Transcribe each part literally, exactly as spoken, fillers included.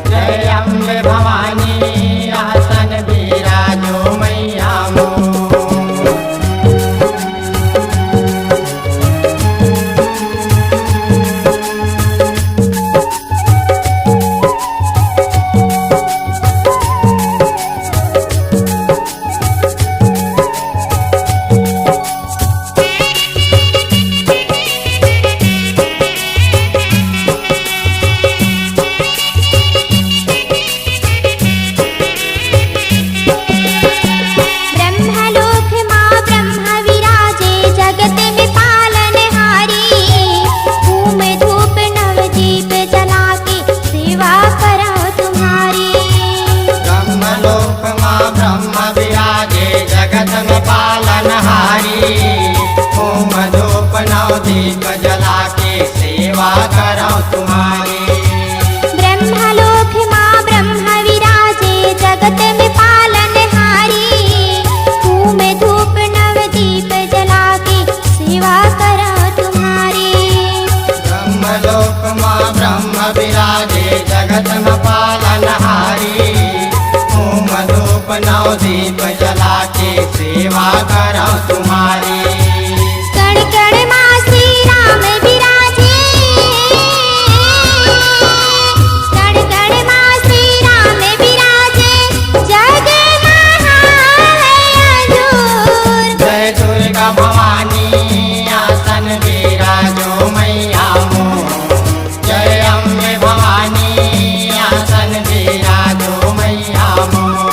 जय अम्बे भवानी, आसन बिराजो मैया मोर। ब्रह्मलोक मा ब्रह्म विराजे, जगत में पालनहारी। धूम धूप नव दीप जला के, सेवा करौं तुम्हारी। ब्रह्मलोक मा ब्रह्म विराजे, जगत में पालनहारी। धूम धूप नव दीप जला के, सेवा करौं तुम्हारी। ब्रह्मलोक मा ब्रह्म विराजे, जगत में पालनहारी। धूम धूप नव दीप जला के, सेवा करौं तुम्हारी। ब्रह्मलोक मा ब्रह्म विराजे, जगत में पालनहारी। धूम धूप नव दीप जला के, सेवा करौं तुम्हारी। कण कण मा श्री राम विराजे, कण कण मा श्री राम विराजे, जग महावय अजूर। जय दुर्गा भवानी, आसन बिराजो मैया मोर। जय अम्बे भवानी, आसन बिराजो मैया मोर।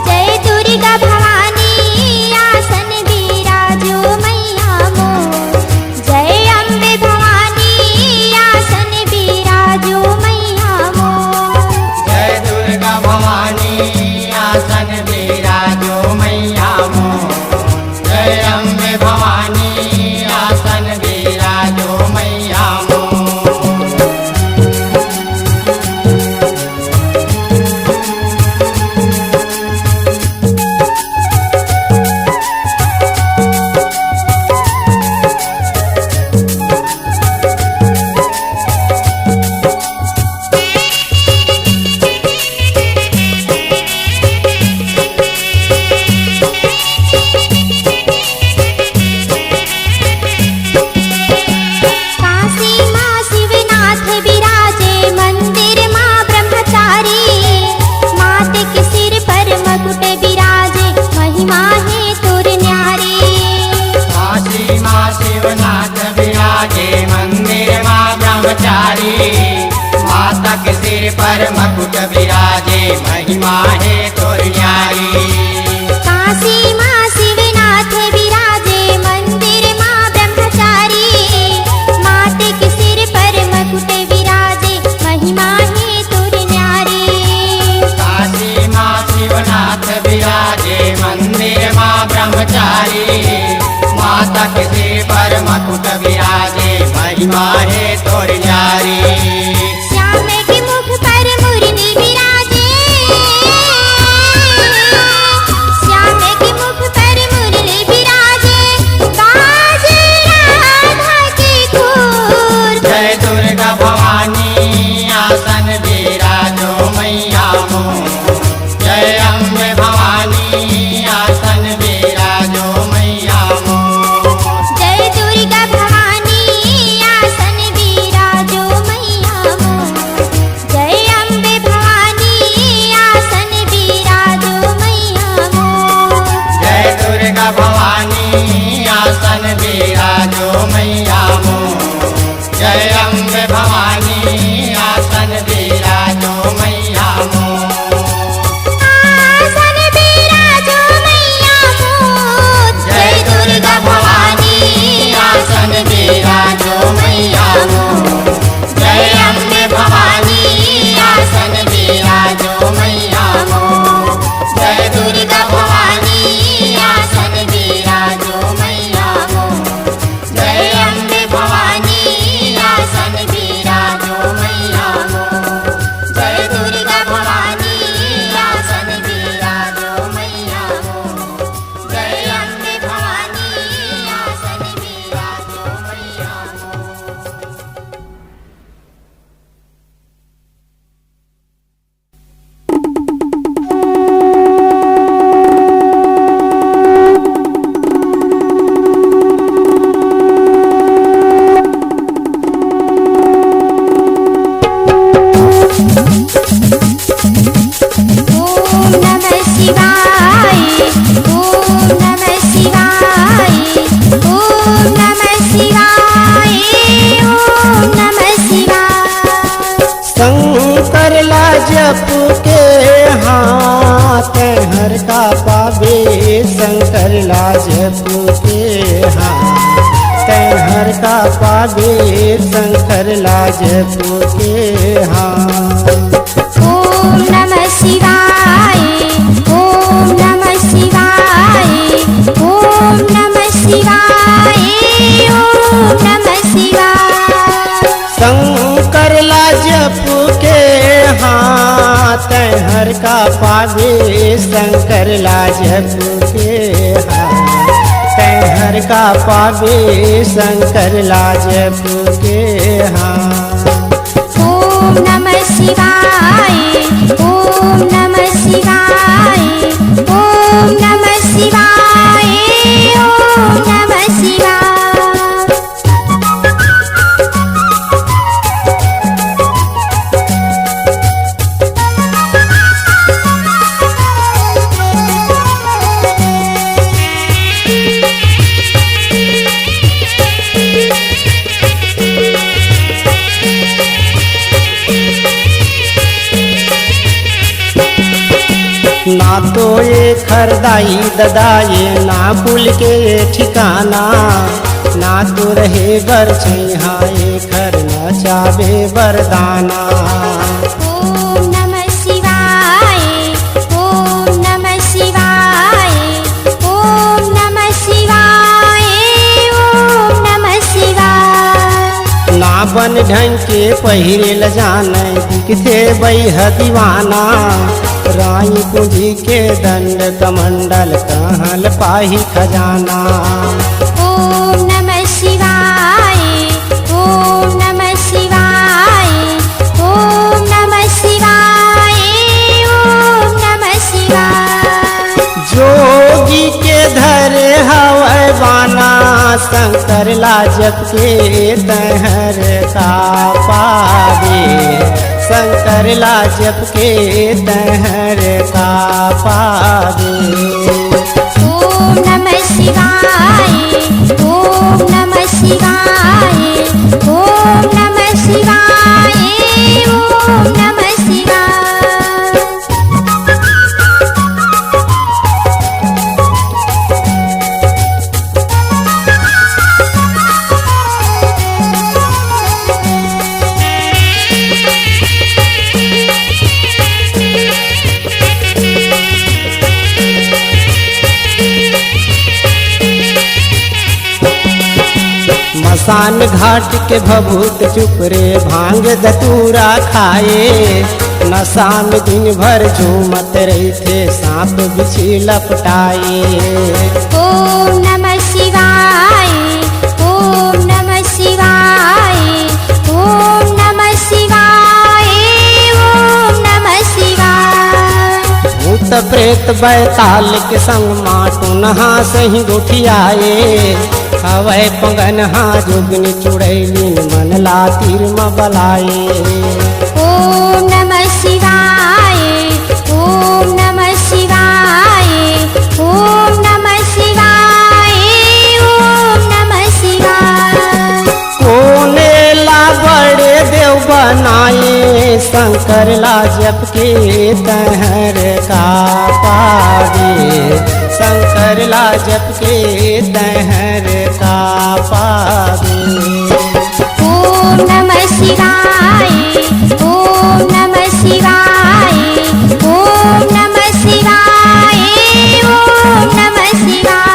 जय दुर्गा भवानी, आसन बिराजो मैया मोर। जय अम्बे भवानी, आसन बिराजो मैया मोर। जय दुर्गा भवानी, आसन बिराजो मैया मोर। जय अम्बे भवानी, आसन बिराजो मैया मोर। काशी मा शिवनाथ बिराजे, मंदिर मा ब्रह्मचारी। माथे के सिर पर मुकुट बिराजे, महिमा हे तोर न्यारी। काशी मा शिवनाथ बिराजे, मंदिर मा ब्रह्मचारी। माथे के सिर पर मुकुट बिराजे, महिमा हे तोर न्यारी। काशी मा शिवनाथ बिराजे, मंदिर मा ब्रह्मचारी। माथे के सिर पर मुकुट बिराजे, महिमा हे तोर न्यारी। काशी मा शिवनाथ बिराजे, मंदिर मा ब्रह्मचारी। माथे के सिर पर मुकुट बिराजे, महिमा हे तोर न्यारी। श्याम के मुख पर मुरली बिराजे, श्याम के मुख पर मुरली बिराजे, बाजे राधा के खुर। जय दुर्गा भवानी, आसन बिराजो मैया मोर। जय अम्बे भवानी, आसन बिराजो मैया मोर। जय दुर्गा भवानी, आसन बिराजो मैया ला जप के हाँ, तैं हर का पाबे शंकर ला जप के हाँ, तैं हर का पाबे शंकर ला जप के हाँ। ओम नमः शिवाय, ओम नमः शिवाय, ओम नमः शिवाय, ओम नमः शिवाय। शंकर ला जप के हाँ, तैं हर का पाबे शंकर ला जप के हाँ, तैं हर का पाबे शंकर ला जप के हाँ। ओम नमः शिवाय, ओम नमः शिवाय, ओम नमः शिवाय, ओम नमः शिवाय। ना तो एखर दाई ददा ये, ना कुल के ये ठिकाना, ना तो रहे बर छैहा एखर, ना चाबे बर दाना। ओम नमः शिवाय, ओम नमः शिवाय, ओम नमः शिवाय, ओम नमः शिवाय। ना बन ढंग के पहिरे ल जानय, दिखथे बइहा दीवाना। राई पूंजी के दंड कमंडल, कहाँ ल पाही खजाना। ओम नमः शिवाय, ओम नमः शिवाय, ओम नमः शिवाय, ओम नमः शिवाय। जोगी के धरे हवय बाना, शंकर ला जप के तैं हर का पाबे, शंकर ला जप के तैं हर का पाबे। ओम नमः शिवाय, ओम नमः शिवाय, ओम नमः शिवाय, ओम नमः शिवाय। मसान घाट के भभूत चुप रे, भांग धतूरा खाए। नशा में दिन भर झूमत रहिथे, सांप बिच्छी लपटाए। ओम नमः शिवाय, ओम नमः शिवाय, ओम नमः शिवाय, ओम नमः शिवाय। भूत प्रेत बैताल के संग मा टुनहा सही गोठियाए। हवय पंगनहा जोगनी चुड़ैलिन मन ला तीर म बलाए। ओम नमः शिवाय, ओम नमः शिवाय, ओम नमः शिवाय, ओम नमः शिवाय। कोने ला बड़े देव बनाए, शंकर ला जप के तैं हर का पाबे, शंकर ला जप के तैं हर का पाबे। ओम नमः शिवाय, ओम नमः शिवाय, ओम नमः शिवाय, ओम नमः शिवाय।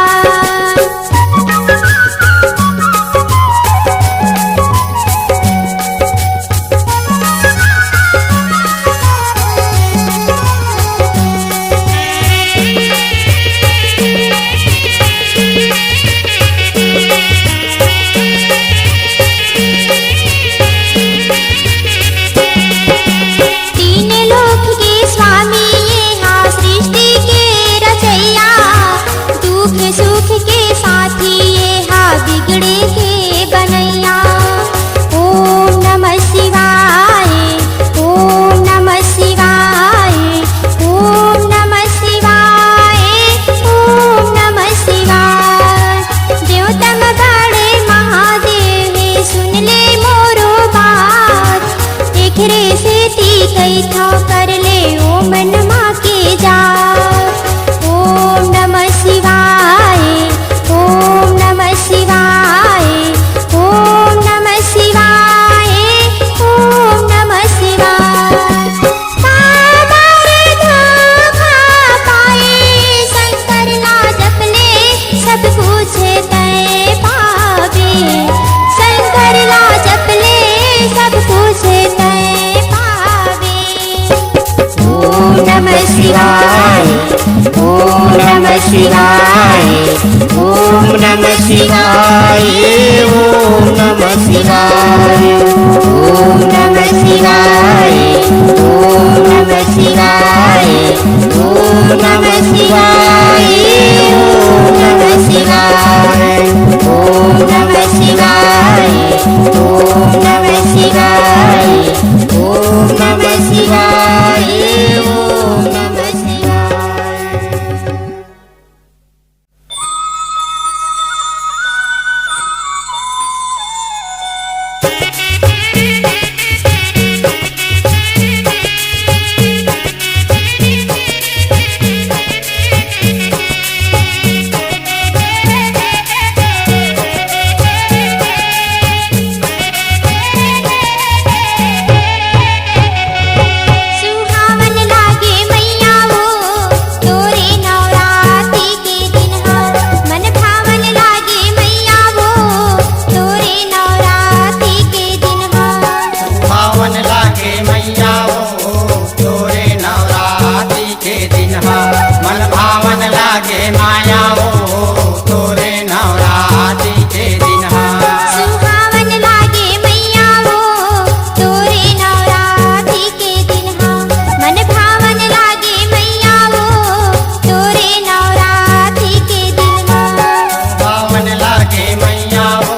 शिवाय, ओम नमः शिवाय, ओम नमः शिवाय, ओम नमः शिवाय, ओम नमः शिवाय, ओम नमः शिवाय, ओम नमः शिवाय, ओम नमः शिवाय, ओम नमः शिवाय, ओम नमः शिवाय, ओम नमः शिवाय। सुहावन लागे मैया वो तोरे नवरात्रि के दिन हा, मन भावन लागे मैया वो तोरे नवरात्रि के दिन हा। सुहावन लागे मैया वो तोरे नवरात्रि के दिन हा, मन भावन लागे मैया वो तोरे नवरात्रि के दिन हा। सुहावन लागे मैया वो तोरे नवरात्रि के दिन हा, मन भावन लागे मैया वो तोरे नवरात्रि के दिन हा। सुहावन लागे मैया वो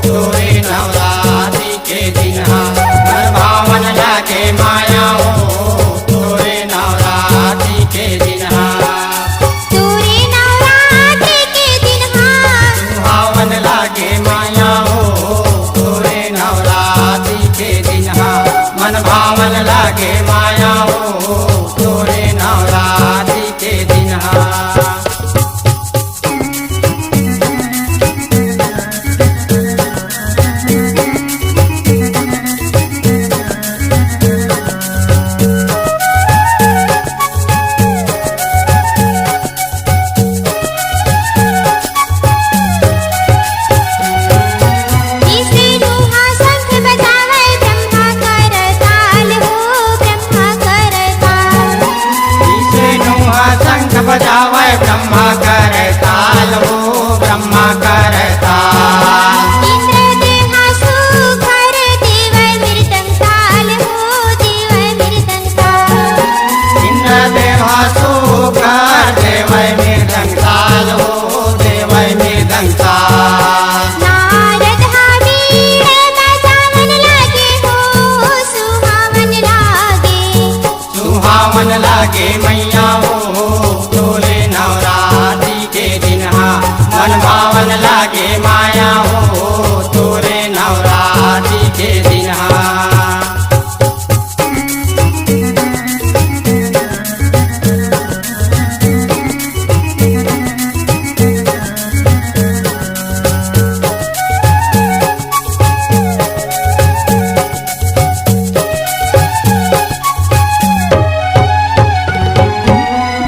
तोरे नवरात्रि के दिन हा, मन भावन लागे मैया वो तोरे नवरात्रि के दिन हा। तोरे नवरात्रि के दिन हा। सुहावन लागे मैया वो तोरे नवरात्रि के दिन हा, मन भावन लागे मैया वो तोरे नवरात्रि के दिन हा। विष्णु हा शंख बजावे, ब्रह्मा करताल हो, ब्रह्मा करताल। विष्णु हा शंख बजावे, ब्रह्मा करताल हो, ब्रह्मा करताल। इंद्रदेव हा सुघर देवे मृदंग ताल हो, देवे मृदंग ताल। इंद्रदेव हा सुघर देवे मृदंग ताल हो, देवे मृदंग ताल। नारद हा बीण बजावन लागे हो, सुहावन लागे। सुहावन लागे मैया वो तोरे नवरात्रि के दिन हा, मन भावन लागे मैया वो तोरे नवरात्रि के दिन हा।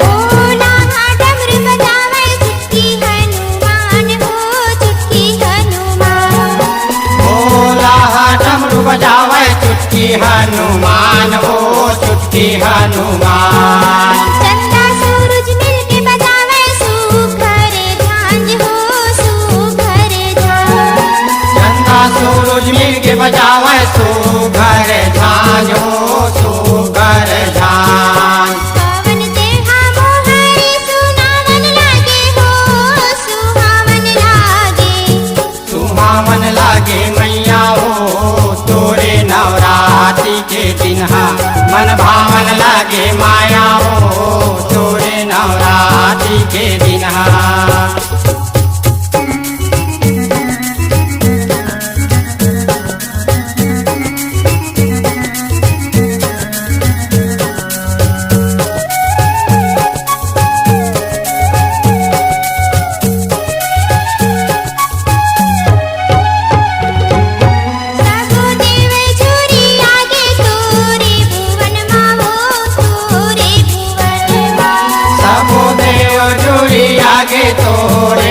भोला हा डमरू बजावे, चुटकी हनुमान हो, चुटकी हनुमान। भोला हा डमरू बजावे, चुटकी हनुमान हो, चुटकी हनुमान। चंदा सूरज मिलके बजावे, सुघर झांझ हो, सुघर झांझ। चंदा सूरज मिलके बजावे, सुघर झांझ हो, सुघर झांझ। पवन देव हा मोहरी सुनावन लागे हो, सुहावन लागे। सुहावन लागे मैया वो तोरे नवरात्रि के दिन हा, मन भावन लागे मैया वो तोरे नवरात्रि के दिन हा। सबो देव झूरी आगे तोरे भुवन मा हो, तोरे भुवन मा। सबो देव झूरी आगे तोरे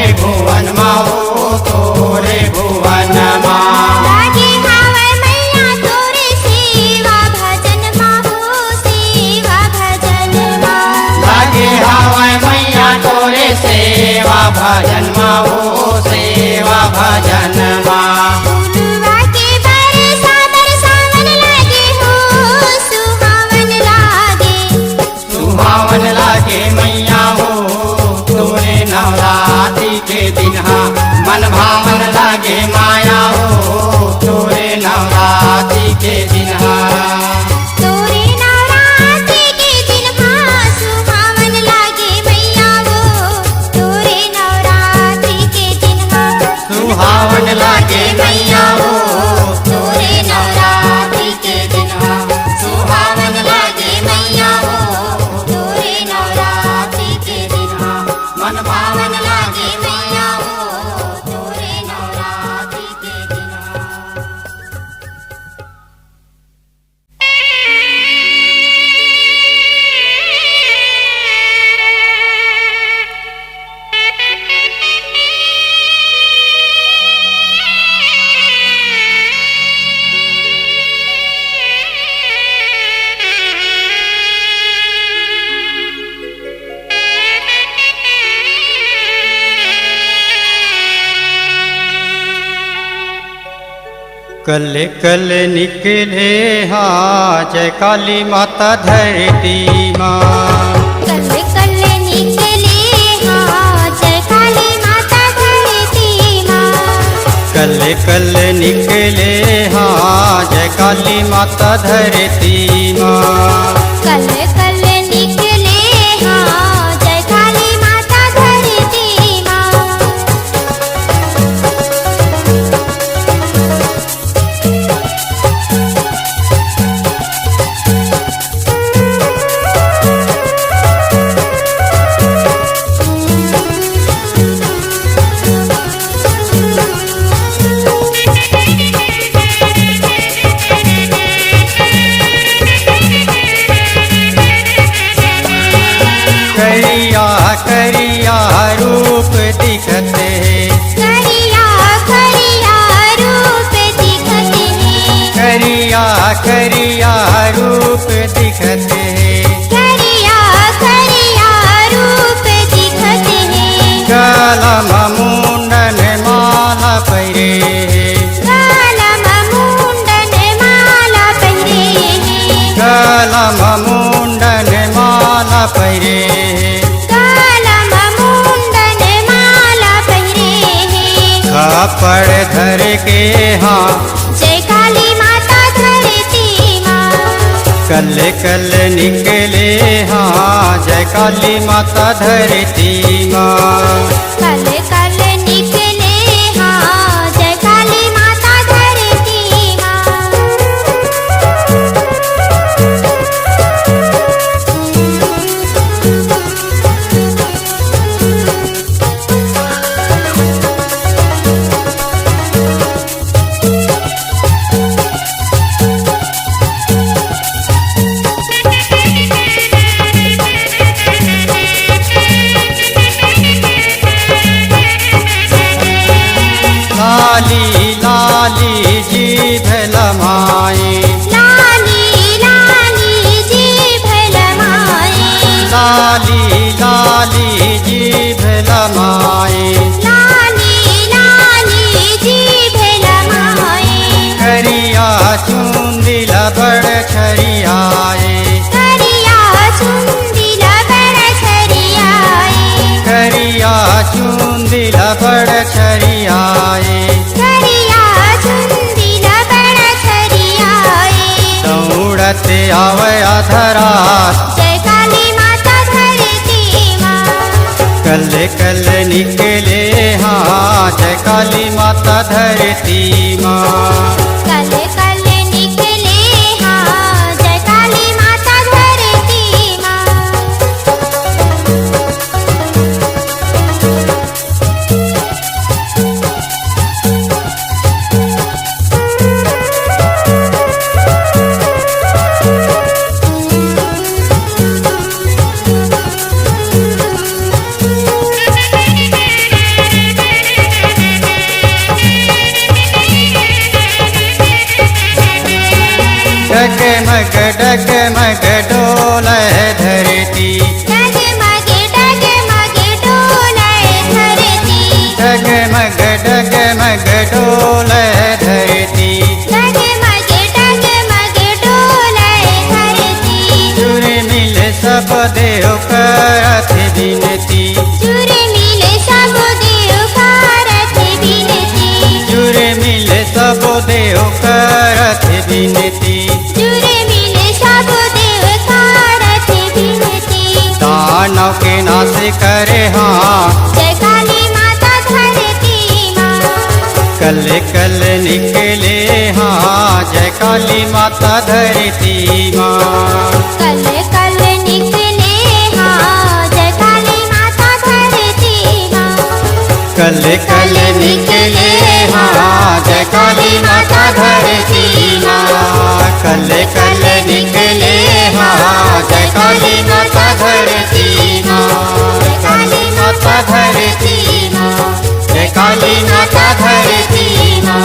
कल्ले कल्ले निकले हा जय काली माता धरती मा। कल्ले कल्ले निकले हा जय काली माता धरती मा। कल्ले कल्ले निकले हा जय काली माता धरती मा। कल्ले कल्ले निकले हा जय काली माता धरती मा। करिया करिया रूप दिखत हे। करिया करिया रूप दिखत हे। करिया करिया रूप दिखत हे। करिया करिया रूप दिखत हे। गला म मुंडन माला पहिरे हे। गला म मुंडन माला पहिरे हे। गला म मुंडन माला पहिरे हे। गला म मुंडन माला पहिरे हे। खपड़ धर के हा। जय काली माता धरती मा। कल्ले कल्ले निकले हा जय काली माता धरती मा। कल्ले कल्ले निकले हा जय काली माता धरती मा। लाली लाली जीभ लमाए। लाली लाली जीभ लमाए। लाली लाली जीभ लमाए। लाली लाली जीभ लमाए। करिया चुंदी ला बड़ छरियाए। करिया चुंदी ला बड़ छरियाए। करिया चुंदी ला बड़ छरियाए। करिया चुंदी ला बड़ छरियाए। दौड़त आवे आधा रात। जय काली माता धरती मा। कल्ले कल्ले निकले हा जय काली माता धरती मा। कल्ले कल्ले निकले हा जय काली माता धरती मा। डगमग डगमग डोले धरती। डगमग डगमग डोले धरती। डगमग डगमग डोले धरती। डगमग डगमग डोले धरती। जुर्मिल सब देव करत बिनती। जुर्मिल सब देव करत बिनती। जुर्मिल सब देव करत बिनती। जुर्मिल सब देव करत बिनती। दानव के नाश करे हा। जय काली माता धरती मा। कल्ले कल्ले निकले हा जय काली माता धरती मा। कल्ले कल्ले निकले हा जय काली माता धरती मा। कल्ले कल्ले निकले हा जय काली माता धरती मा। कल्ले कल्ले निकले हा जय काली माता धरती मा। जय काली माता धरती मा। जय काली माता धरती मा।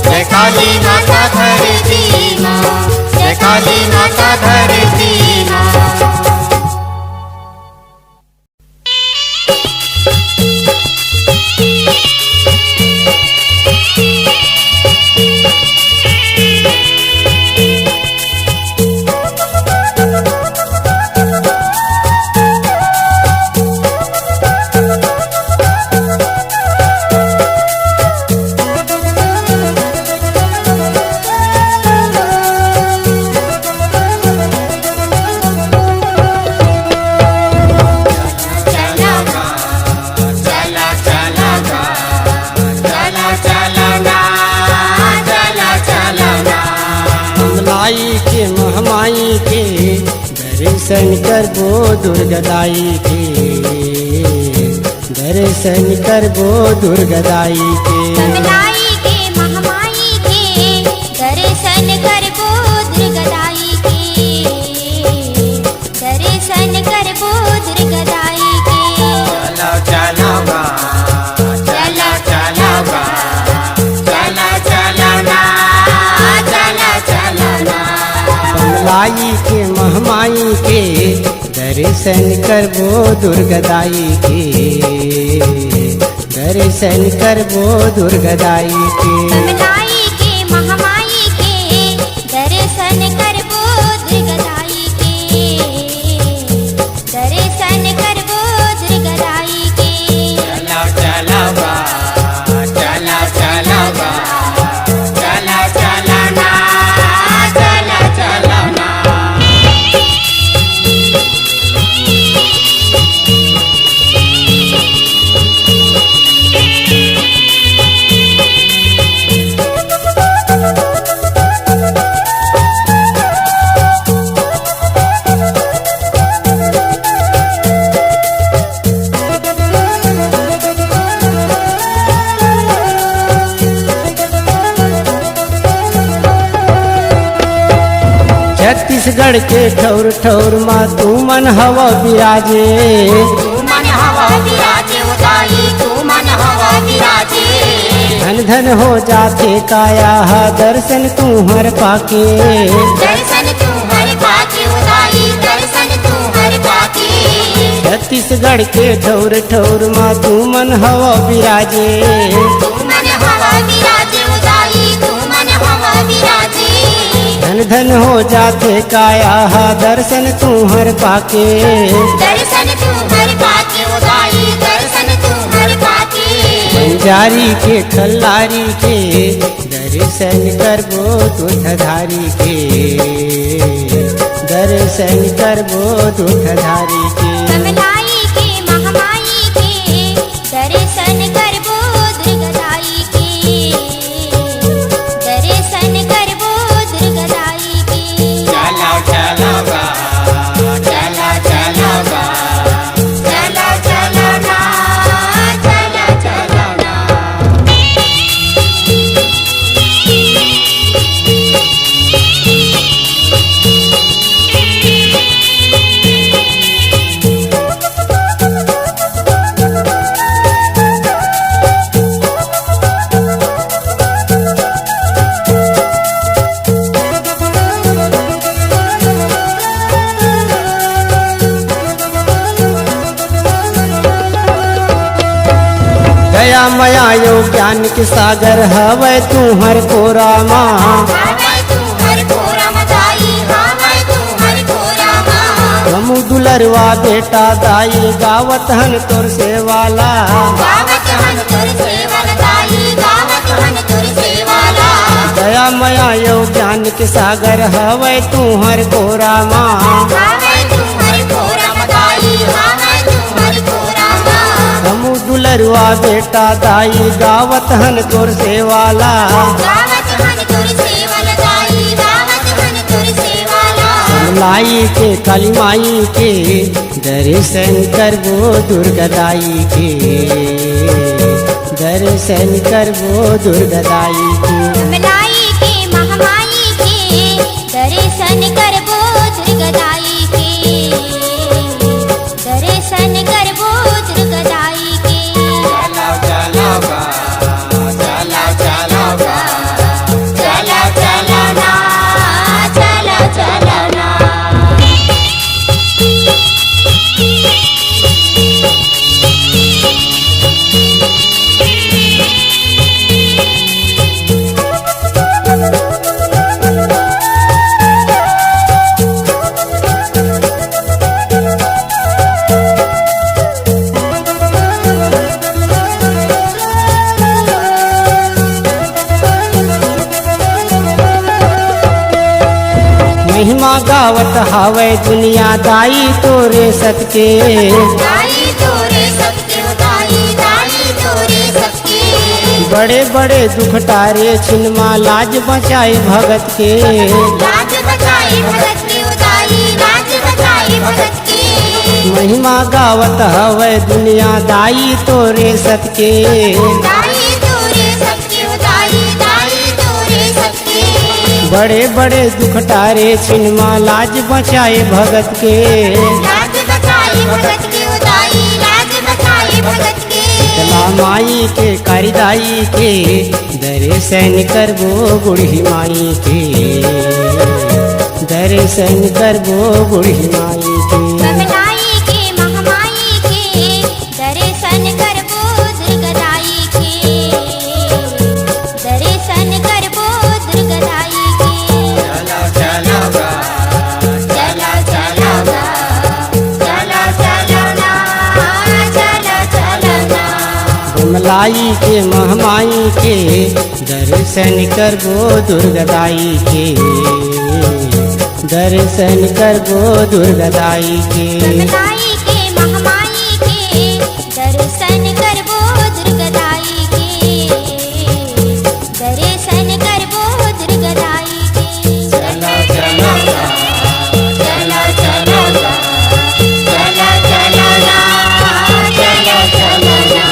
जय काली माता धरती मा। जय काली माता धरती मा। दर्शन करबो दुर्गा दाई के, दर्शन करबो दुर्गा दाई के। कमलाई के महामाई के, दर्शन करबो दुर्गा दाई के, दर्शन करबो दुर्गा दाई के। चलो, चलो बा, चलो, चलो बा, चलो, चलो ना, चलो, चलो ना। कमलाई के महामाई के, दर्शन करबो दुर्गा दाई के, दर्शन करबो दुर्गा दाई के। कमलाई के महामाई के, दर्शन करबो दुर्गा दाई के, दर्शन करबो दुर्गा दाई के। चलो, चलो बा, चलो, चलो बा, चलो, चलो ना, चलो, चलो ना। छत्तीसगढ़ के ठौर ठौर मा तुमन हवा बिराजे। तुमन हवा बिराजे ओ दाई, तुमन हवा बिराजे। धन धन हो जाथे काया हा दर्शन तुंहर पाके। दर्शन तुंहर पाके ओ दाई, दर्शन तुंहर पाके। छत्तीसगढ़ के ठौर ठौर मा तुमन हवा बिराजे। तुमन हवा बिराजे ओ दाई, तुमन हवा बिराजे। धन धन हो जाथे काया हा दर्शन तुंहर पाके। दर्शन तुंहर पाके ओ दाई, दर्शन तुंहर पाके। बंजारी के खल्लारी के दर्शन करबो दूधधारी के, दर्शन करबो दूधधारी के। कमलाई के महामाई के दर्शन करबो दुर्गा दाई के, दर्शन करबो दुर्गा दाई के। चलो, चलो बा, चलो, चलो बा, चलो, चलो ना, चलो, चलो ना। दया मया अउ ज्ञान के सागर हवय तुंहर कोरा मा। हवय तुंहर कोरा मा दाई, हवय तुंहर कोरा मा। हमू दुलरवा बेटा दाई गावत हन तोर सेवा ला। गावत हन तोर सेवा ला दाई, गावत हन तोर सेवा ला। दया मया अउ ज्ञान के सागर हवय तुंहर कोरा मा। हवय तुंहर कोरा मा दाई, हवय तुंहर कोरा मा। हमू दुलरुआ बेटा दाई गावत हन तोर सेवा ला। गावत हन तोर सेवा ला दाई, गावत हन तोर सेवा ला। लाई के काली माई के दर्शन करबो दुर्गा दाई के, दर्शन करबो दुर्गा दाई के। कमलाई के महामाई के दर्शन करबो दुर्गा दाई के, दर्शन करबो दुर्गा दाई के। चलो, चलो बा, चलो, चलो बा, चलो, चलो ना, चलो, चलो ना। महिमा गावत हावय दुनिया दाई तोरे सत के। दाई तोरे सत के, ओ दाई, दाई तोरे सत के। बड़े बड़े दुख टारे छिन मा लाज बचाए भगत के। लाज बचाए भगत के, ओ दाई, लाज बचाए मा गावत हवय दुनिया दाई तोरे सतके। दाई तोरे सतके, ओ दाई, दाई तोरे सतके। बड़े बड़े दुख टारे छिन मा लाज बचाए भगत के। लाज बचाए भगत के, ओ दाई, लाज बचाए भगत के। शीतला माई के करिदाई के दर्शन करबो बूढ़ी माई के, दर्शन करबो बूढ़ी माई के। बमलाई के महामाई के, दर्शन करबो दुर्गा दाई के, दर्शन करबो दुर्गा दाई के। चलो, चलो गा, चलो, चलो गा, चलो, चलो ना, चलो, चलो ना। बमलाई के महामाई के, दर्शन करबो दुर्गा दाई के, दर्शन करबो दुर्गा दाई के। बमलाई के महामाई के, दर्शन करबो दुर्गा दाई के, दर्शन करबो दुर्गा दाई के। चलो, चलो गा, चलो, चलो गा, चलो, चलो ना, चलो, चलो ना।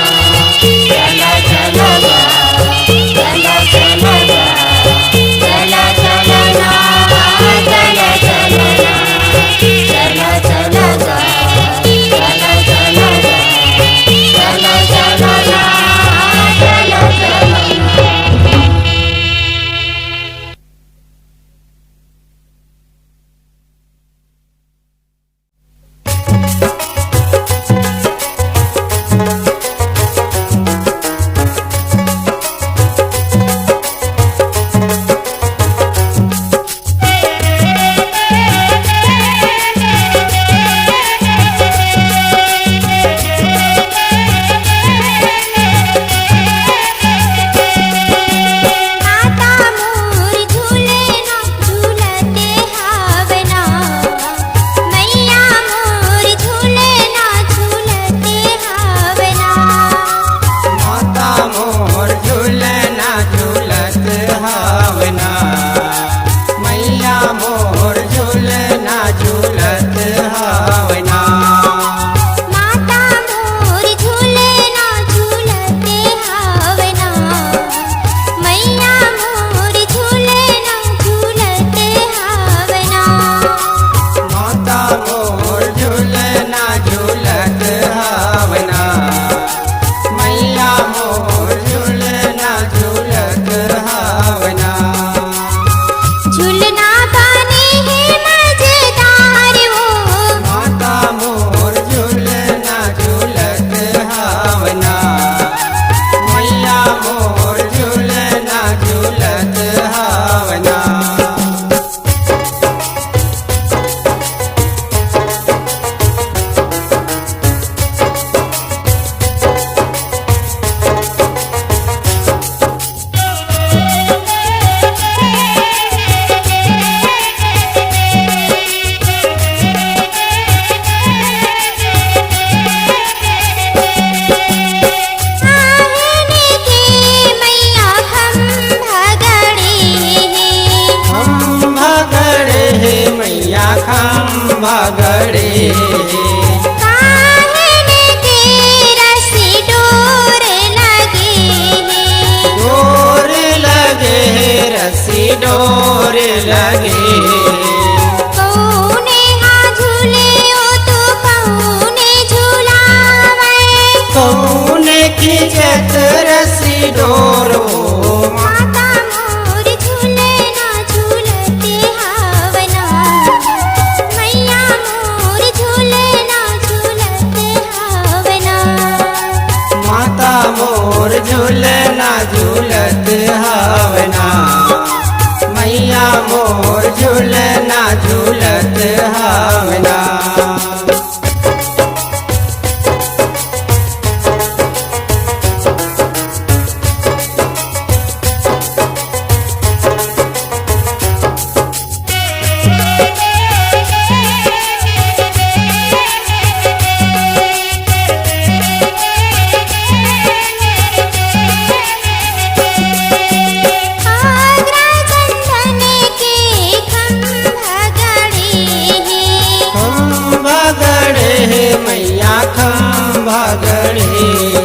या खंभा गढ़े हे।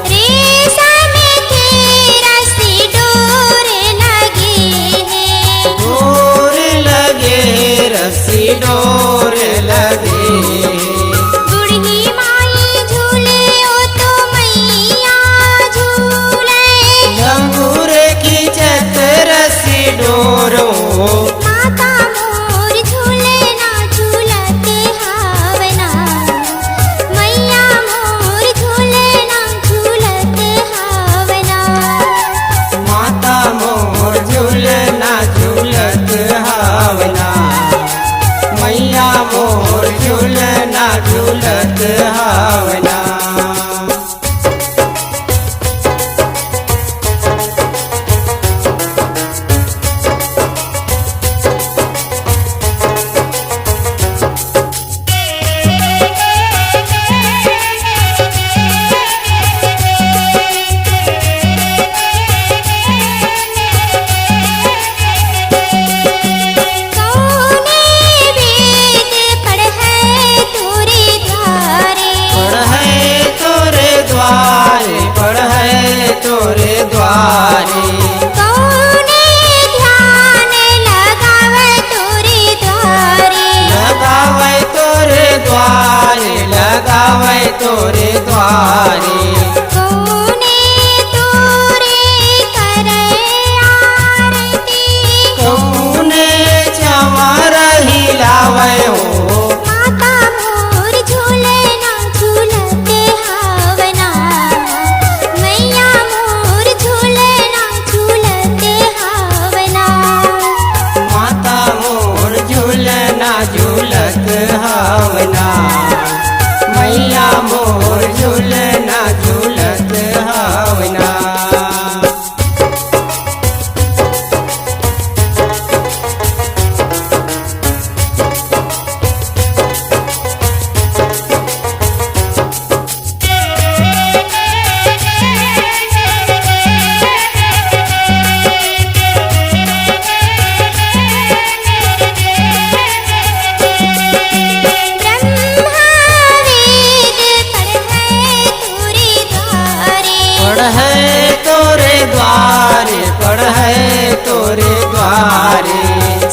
रेशम के रस्सी डोर लगे हे। डोर लगे, रस्सी डोर लगे हे। बूढ़ी माई झूले ओ तो मैया झूले। लंगूर खींचत रस्सी डोर ओ। माता मोर झूले ना झूलत हवना। मैया मोर झूले ना झूलत हवना। माता मोर झूले ना झूलत हवना। मैया मोर झूले ना झूलत हवना। कौने वेद पढ़े तोरे द्वारे। पढ़े तोरे द्वारे, पढ़े तोरे द्वारे। कौने ध्यान लगावे तोरे द्वारे। लगावे तोरे द्वारे, लगावे तोरे द्वारे। कौने तोरे करे आरती। कौने चमर हिलावे हो। माता मोर झूले ना झूलत हवना। मैया मोर झूले ना झूलत हवना। माता मोर झूले ना झूलत हवना। मैया मोर झूले ना झूलत हवना। ब्रह्मा वेद पढ़े तोरे द्वारे। पढ़े तोरे द्वारे, पढ़े तोरे द्वारे।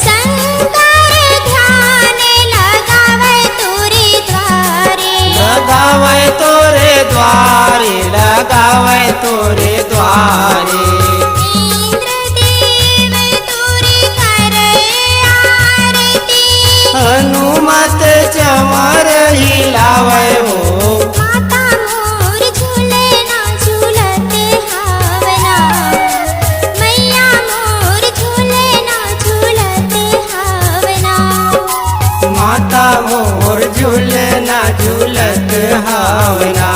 शंकर ध्यान लगावे तोरे द्वारे। लगावे तोरे द्वारे, लगावे तोरे द्वारे। इंद्र देव तोरे करे आरती। हनुमत चमर हिलावे हो। माता मोर झूले ना झूलत हवना। मैया मोर झूले ना झूलत हवना। माता मोर झूले ना झूलत हवना।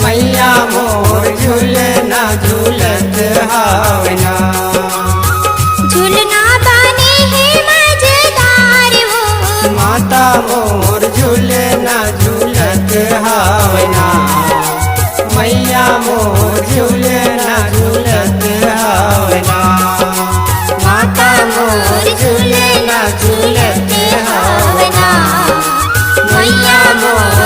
मैया मोर झूले ना झूलत हवना। झूलना बने हे मजेदार हो। माता मोर झूले ना झूलत हवना। मैया मोर झूले ना झूलत हवना। माता मोर झूले ना झूलत हवना। मैया मोर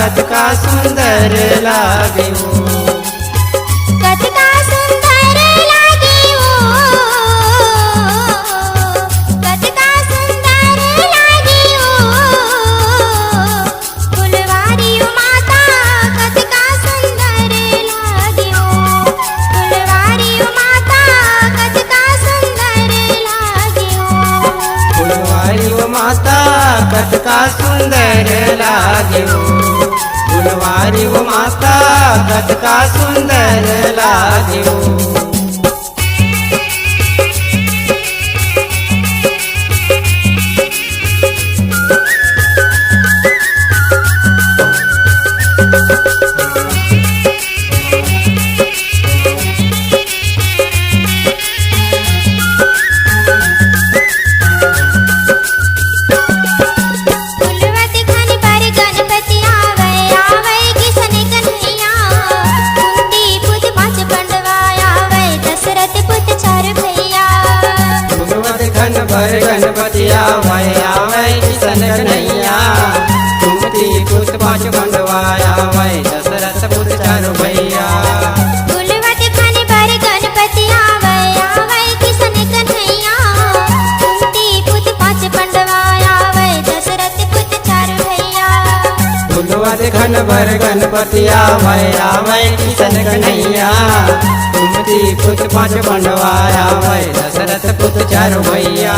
कतका सुंदर लागे वो। कतका सुंदर लागे वो, कतका सुंदर लागे वो। फुलवारी ओ माता, कतका सुंदर लागे वो। फुलवारी ओ माता, कतका सुंदर लागे वो। फुलवारी ओ माता, कतका सुंदर लागे वो। फुलवारी ओ माता, कतका सुंदर लागे वो। फुलवा देखन बर गणपति आवै, आवै किसन कन्हैया। कुंती पुत पांच पंडवा आवै, दशरथ पुत चार भैया। फुलवा देखन बर गणपति आवै, आवै किसन कन्हैया। कुंती पुत पांच पंडवा आवै, दशरथ पुत चार भैया। फुलवा देखन बर गणपति आवै, आवै किसन कन्हैया। कुंती पुत पांच पंडवा आवै, दशरथ पुत चार भैया। फुलवा देखन बर गणपति आवै, आवै किसन कन्हैया। कुंती पुत पांच पंडवा आवै, दशरथ पुत चार भैया।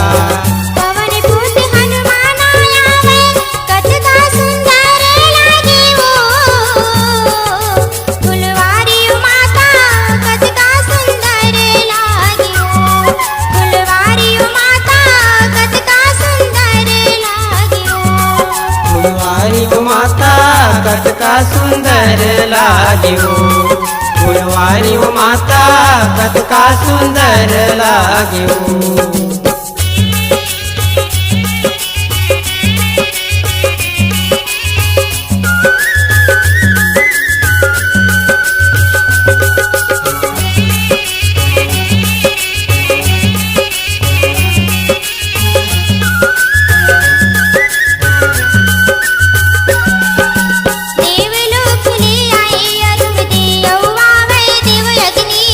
पवन पुत हनुमान आवै, कतका सुंदर लागे वो। फुलवारी ओ माता, कतका सुंदर लागे वो। फुलवारी ओ माता, कतका सुंदर लागे वो। फुलवारी ओ माता, कतका सुंदर लागे वो। फुलवारी ओ माता, कतका सुंदर लागे वो। देवलोक ले आए अरुण देव, आवै देव अग्नि।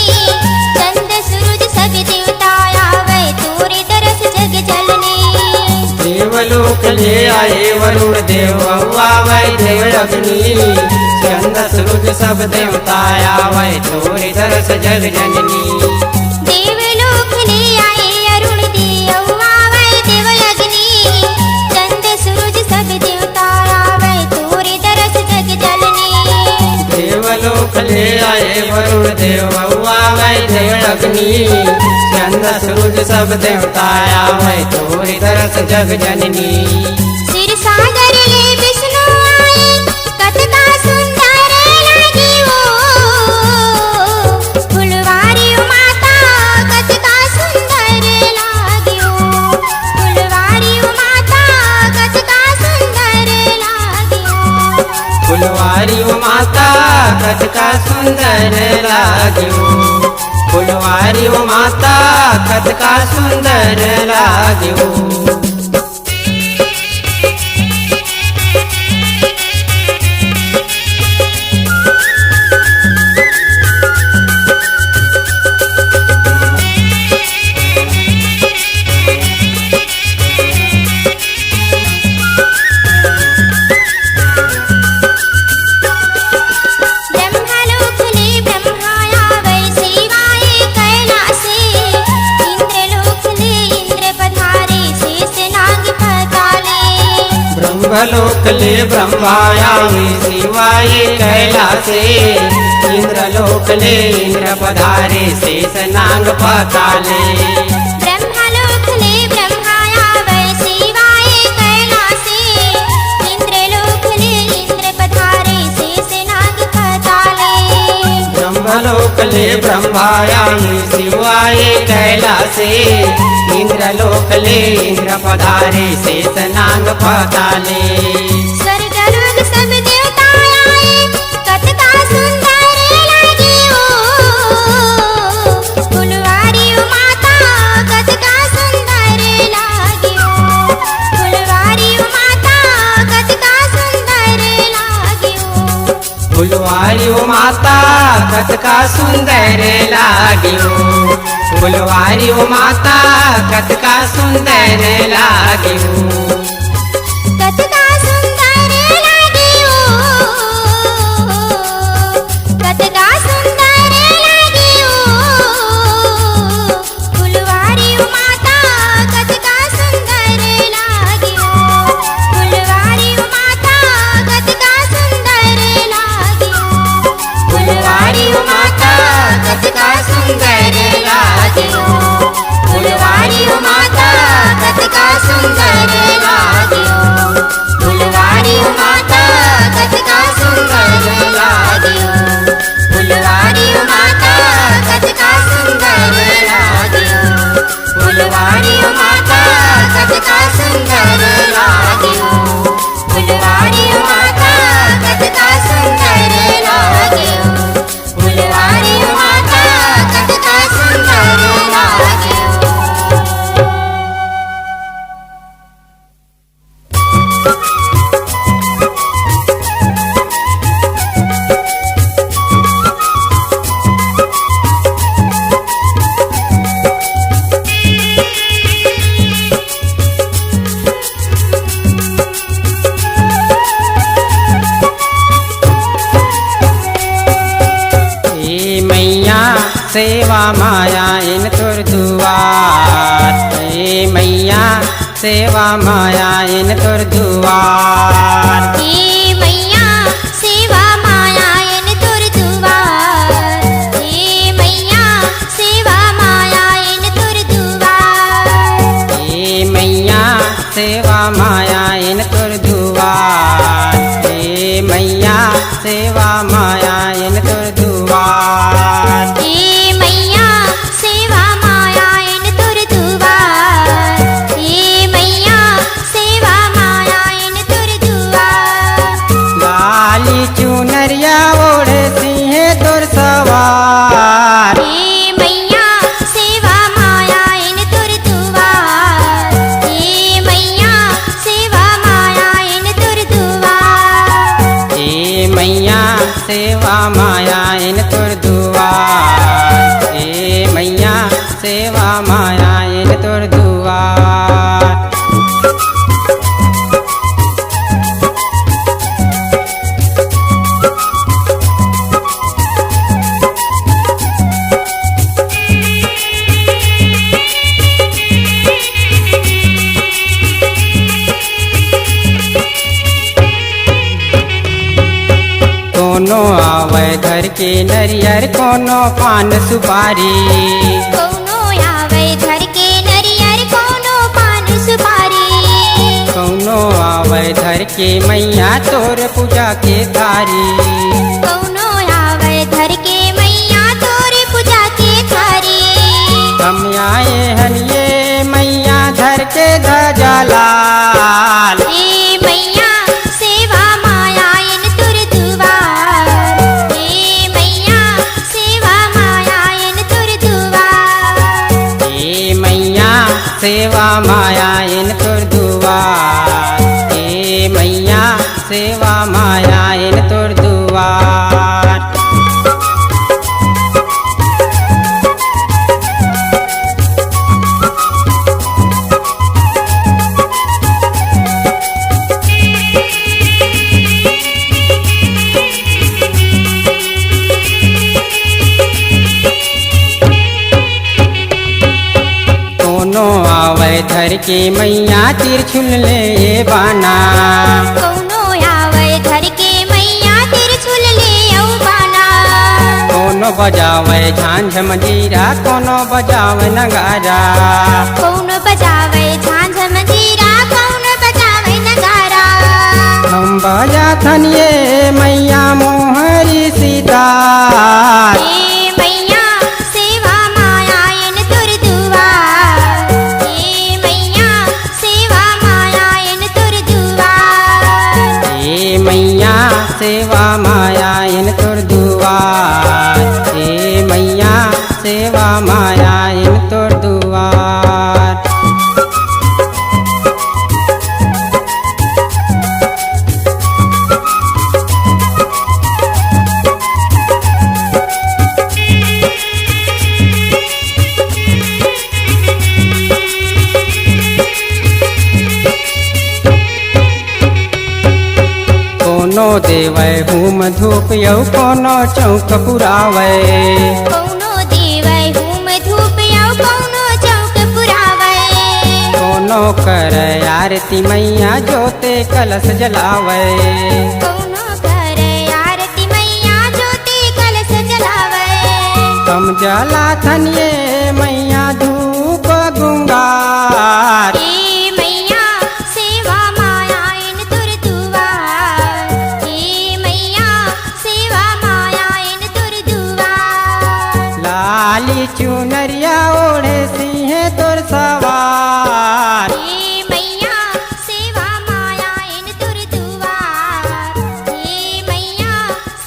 चंद सूरज सब देवता आवै, तोरे दरस जग जननी। देवलोक ले आए वरुण देव, आवै देव अग्नि। चंद सूरज सब देवता आवै, तोरे दरस जग जननी। देवलोक ले आए अरुण देव, आवै देव अग्नि। चंद सूरज सब देवता आवै, तोरे दरस जग जननी। देवलोक ले आए वरुण देव, आवै देव अग्नि। चंद सूरज सब देवता आवै, तोरे दरस जग जननी। क्षीर सागर ले विष्णु आए, कतका सुंदर लागे वो। फुलवारी ओ माता, कतका सुंदर लागे वो। फुलवारी ओ माता, कतका सुंदर लागे वो। फुलवारी ओ माता, कतका सुंदर लागे वो। फुलवारी ओ माता, कतका सुंदर लागे वो। ब्रह्मलोक ले ब्रह्मा आवै, सेवा ए कैलासे। इंद्रलोक ले इंद्र पधारे, शेष नाग पाताले। ब्रह्मलोक ले ब्रह्मा आवै, सेवा ए कैलासे। इंद्रलोक ले इंद्र पधारे, शेष नाग पाताले। ब्रह्मलोक ले ब्रह्मा आवै, सेवा ए कैलासे। इंद्रलोक ले इंद्र पधारे, शेष नाग पाताले। ब्रह्मलोक ले ब्रह्मा आवै, सेवा ए कैलासे। इंद्रलोक ले इंद्र पधारे, शेष नाग पाताले। स्वर्ग लोक सब देवता आए, कतका सुंदर लागे वो। फुलवारी ओ माता, कतका सुंदर लागे वो। फुलवारी ओ माता, कतका सुंदर लागे वो। सुंदर लाग्यो, फुलवारी ओ माता कतका सुंदर लाग्यो। कतका सुंदर लाग्यो, कतका सुंदर लाग्यो। फुलवारी ओ माता कतका सुंदर लाग्यो। फुलवारी ओ माता कतका सुंदर लाग्यो। फुलवारी ओ माता कतका सुंदर लाग्यो। फुलवारी ओ माता कतका सुंदर लाग्यो। फुलवारी ओ माता कतका सुंदर लाग्यो। फुलवारी ओ माता कतका सुंदर लाग्यो। फुलवारी ओ माता कतका सुंदर लाग्यो। फुलवारी ओ माता कतका सुंदर लाग्यो। फुलवारी ओ माता कतका सुंदर लाग्यो। ए मैया, सेवा माया इन तोर दुआर। ए मैया, सेवा माया इन तोर दुआर। ए मैया, सेवा माया इन तोर दुआर। ए मैया, सेवा माया इन तोर दुआर। ए मैया, सेवा माया इन तोर दुआर। ए मैया, सेवा माया इन तोर दुआर। ए मैया, सेवा माया इन तोर दुआर। ए मैया, सेवा माया इन तोर दुआर। लाली चुनरिया ओढ़े सिंहे तोर सवार। ए मैया, सेवा माया इन तोर दुआर। ए मैया, सेवा माया इन तोर दुआर। ए मैया, सेवा माया इन तोर दुआर। ए मैया, सेवा माया इन तोर दुआर। कोनो आवय धर के नरियर, कोनो पान सुपारी। कोनो आवय धर के नरियर, कोनो पान सुपारी। कोनो आवय धर के मैया तोर पूजा के थारी। कोनो आवय धर के मैया तोर पूजा के थारी। हम आए हन ये मैया धर के ध्वजा लाल। ए मैया, सेवा माया इन तोर दुआर। ए मैया, सेवा माया इन तोर दुआर। ए मैया, सेवा माया इन तोर दुआर। ए मैया, सेवा माया इन तोर दुआर। कोनो आवय धर के मैया तिरछुल ले बाना। कोनो आवय धर के मैया तिरछुल ले अउ बाना। कोनो बजावय झांझ मंजीरा, कोनो बजावय नगारा। कोनो बजावय झांझ मंजीरा, कोनो बजावय नगारा। हम बजाथन ये मैया मोहरी सितार। ए मैया, सेवा माया इन तोर दुआर। ए मैया, सेवा माया इन तोर दुआर। ए मैया, सेवा माया इन तोर दुआर। ए मैया, सेवा माया इन तोर दुआर। कोनो देवय हूम धूप अउ कोनो चौक पुरावय। कोनो देवय हूम धूप अउ कोनो चौक पुरावय। कोनो करय आरती मैया जोते कलश जलावय। कोनो करय आरती मैया जोते कलश जलावय। हम जलाथन ये मैया धूप गुंगार। ए मैया सेवा माया इन तोर दुआर। ए मैया सेवा माया इन तोर दुआर। लाली चुनरिया ओढ़े सिंह तोर सवार। ए मैया सेवा माया इन तोर दुआर। ए मैया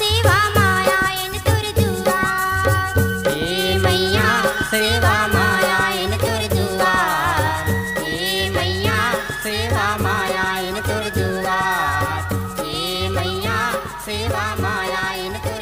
सेवा माया इन तोर दुआर। ए मैया सेवा माया इन तोर दुआर। ए मैया सेवा माया इन तोर दुआर। ए मैया सेवा माया इन तोर